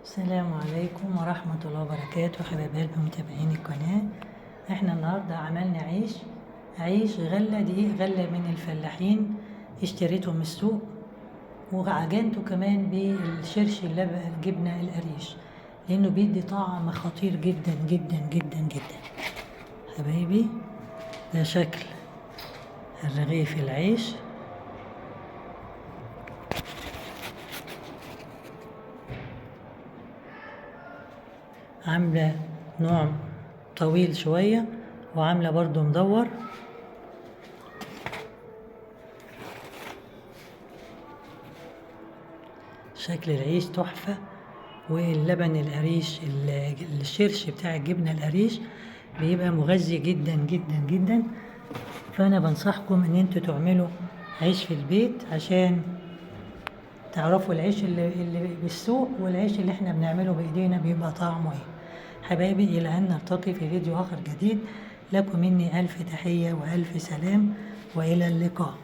السلام عليكم ورحمة الله وبركاته. حبايب قلبي متابعين القناة، احنا النهاردة عملنا عيش غلة، دقيق غلة من الفلاحين، اشتريته من السوق، وعجنته كمان بالشرش اللبن الجبنة القريش، لانه بيدي طعم خطير جدا جدا جدا جدا. حبايبي ده شكل الرغيف العيش. عاملة نوع طويل شوية وعاملة برضو مدور. شكل العيش تحفة، واللبن القريش الشرش بتاع الجبنة القريش بيبقى مغذي جدا جدا جدا. فأنا بنصحكم إن انتوا تعملوا عيش في البيت عشان تعرفوا العيش اللي بالسوق والعيش اللي احنا بنعمله بايدينا بيبقى طعمه ايه. حبايبي الى ان نلتقي في فيديو اخر جديد، لكم مني الف تحية والف سلام، والى اللقاء.